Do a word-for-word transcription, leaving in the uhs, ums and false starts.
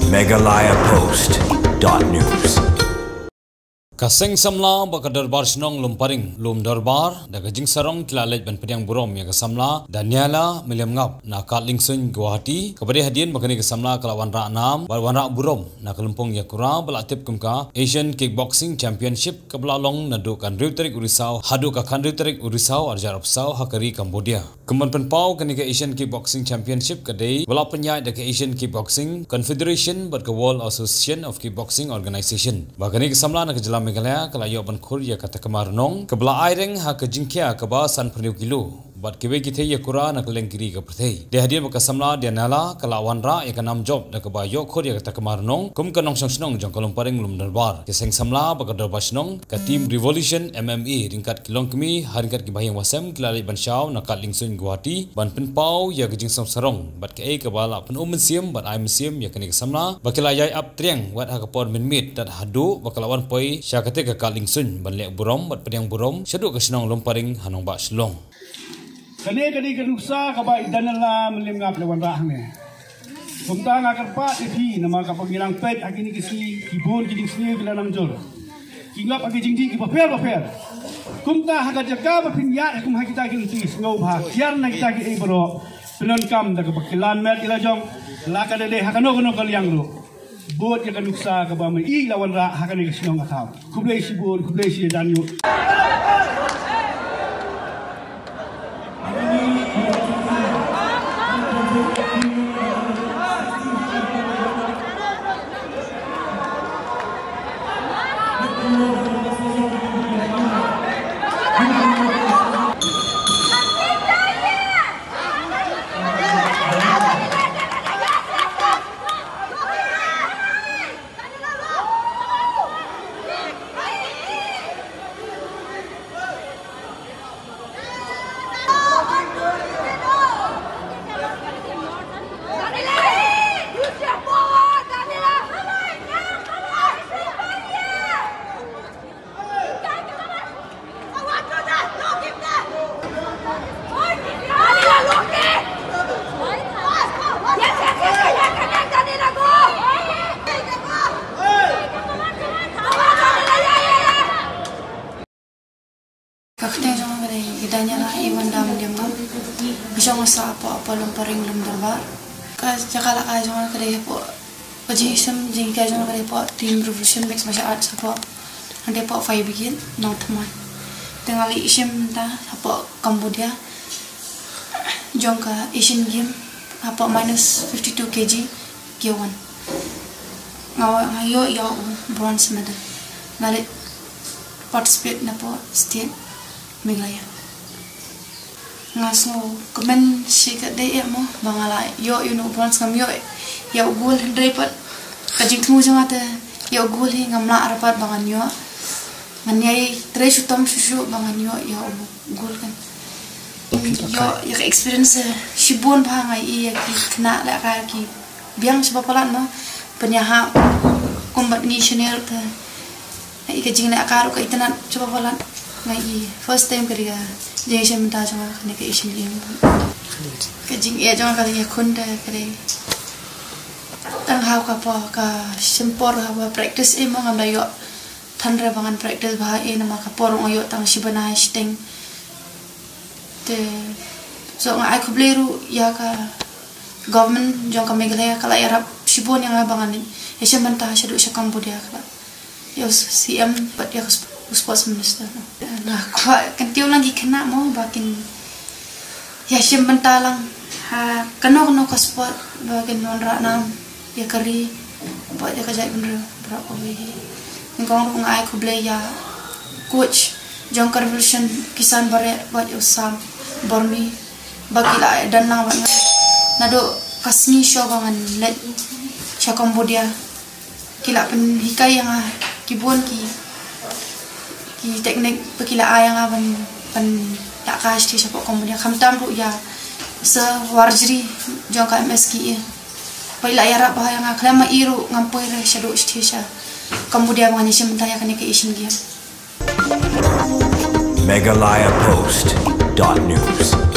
Meghalaya Post dot news. Ka Seng Samla bad ka Dorbar Shnong Lumparing, Lum Dorbar, da ka jingsarong ki la leit ban pdiang burom ïa ka samla Daniela Mylliem Ngap na Kad Liengsuin, Guwahati, kaba dei hadien ba kane ka samla ka la wanrah nam bad wanrah burom na ka lympung ïakura ba la tip kum ka Asian Kickboxing Championship kaba la long naduh ka hynriew tarik u Risaw haduh ka khathynriew tarik u Risaw arhajar arphew saw ha ka ri Cambodia. Kum ban pynpaw, kane ka Asian Kickboxing Championship ka dei ba la pynïaid da ka Asian Kickboxing Confederation bad ka World Association of Kickboxing Organization. Ba kane ka samla na ka jylla Meghalaya ka la ïoh ban khur ïa ka takma rnong kaba la aireng ha ka jingkhia kaba sanphew kilo bad kiwei ki thei ïakura na kylleng ki ri ka pyrthei. Dei hadien ba ka samla Daniela ka la wanrah ïa ka nam jop da kaba ïoh khur ïa ka takma rnong kum ka nongshong shnong jong ka Lumparing Lum Dorbar. Ka Seng Samla bad ka Dorbar Shnong, ka team Revolution M M A ryngkat ki longkmie ha ryngkat ki bahaïing bahasem ki la leit ban shaw na Kad Liengsuin, Guwahati, ban pynpaw ïa ka jingsngew sarong bad kaei kaba la pyn-um mynsiem bad ai mynsiem ïa kane ka samla ba ki la ïai ap triang wat ha ka por mynmiet tad haduh ba ka la wan poi sha kata ka Kad Liengsuin ban leh burom bad pdiang burom shaduh ka shnong Lumparing ha nongbah Shillong. Kane ka dei ka nuksa kaba i Daniela Mylliem Ngap la wanrah hangne. Kumta nga kyrpad ïa phi namar kaba ngi nang peit ha kine ki sngi, ki bun ki jingsniew ki la nang jur. Ki ngap ha ki jingdih kiba pher ba pher. Kumta ha ka jaka ba phin ïaid ha kum ha kita ki lynti, sngewbha kiar na kita kiei baroh, pyndonkam da kaba kilan met ki la jong, la ka dei ha kano kano ka liang ruh. Bud ïa ka nuksa kaba ma i la wanrah ha kane ka shnong ka thaw. Khublei shibun, khublei shi hajar nguh. Ka kyrteng jong nga ka dei Daniela Iwanda Mylliem Ngap. Ka shong sha hapoh, hapoh Lumparing Lum Dorbar. Ka jaka la ka jong nga ka dei hapoh, ka jingshem jinghikai jong nga ka dei hapoh Team Revolution Mixed Martial Arts hapoh, hangtei hapoh Fire Brigade Nongthymmai. Te nga la ïashem mynta hapoh Cambodia jong ka Asian Game hapoh minus fifty-two K G, K one. Nga wa, nga ïoh ïa u bronze medal. Nga leit participate napoh state Meghalaya. Nga sngewkmen shikatdei eh mo ba nga la ïoh ïa u bronze, ngam ïoh ïa u gold hynrei pat ka jingthmu jong nga te ïa u gold hi ngam lah re pat ba ngan ïoh. Ngan ïai trei shuh tam shuh shuh ba ngan ïoh ïa u gold kan. Ïoh ïa ka experience, eh, shibun bha nga ïohi ïa ki khynnah lehkai ki biang shaba palat mo. Pynïahap kum bad ngi senior te. Nga ïohi ka jinglehkai ruh ka itynnad shaba palat. Nga ïohi first time ka dei ka jingshem bynta jong nga kane ka Asian Games. Ka jingeh jong nga ka la ïakhun te ka dei tang ha kaba ka shim por kaba practice eh mo, ngam da ïoh than re ba ngan practice bha eh namar ka por nga ïoh tang shi bnai shiteng. Te so nga ai khublei ruh ïa ka government jong ka Meghalaya ka la ïarap shibun ïa nga ba ngan ïashem bynta shaduh sha Cambodia, ka la ïa u C M bad ïa u sp-, u sports minister. Nga kwah kyntiew lang ki khynnah mo ba kin ïashem bynta lang ha kano kano ka sport ba kin wanrah nam ïa ka ri bad ïa ka jaitbynriew baroh kawei hi. Nyngkong ruh nga ai khublei ïa coach jong ka Revolution, Kisan Bareh bad ïa u Sam Bormi ba ki la don lang bad nga naduh ka sngi shuwa ba ngan leit sha Cambodia. Ki la pynhikai ïa nga ki bun ki, ki technique ba ki la ai ïa nga ban, ban ïalehkai shathie shapoh Cambodia. Khamtam ruh ïa Sir Warjri jong ka M S K A ba i la ïarap bha ïa nga. Khlem ma i ruh ngam poi re shaduh shathie sha Cambodia ba ngan ïashem bynta ïa kane ka Asian Games. Meghalaya Post dot news.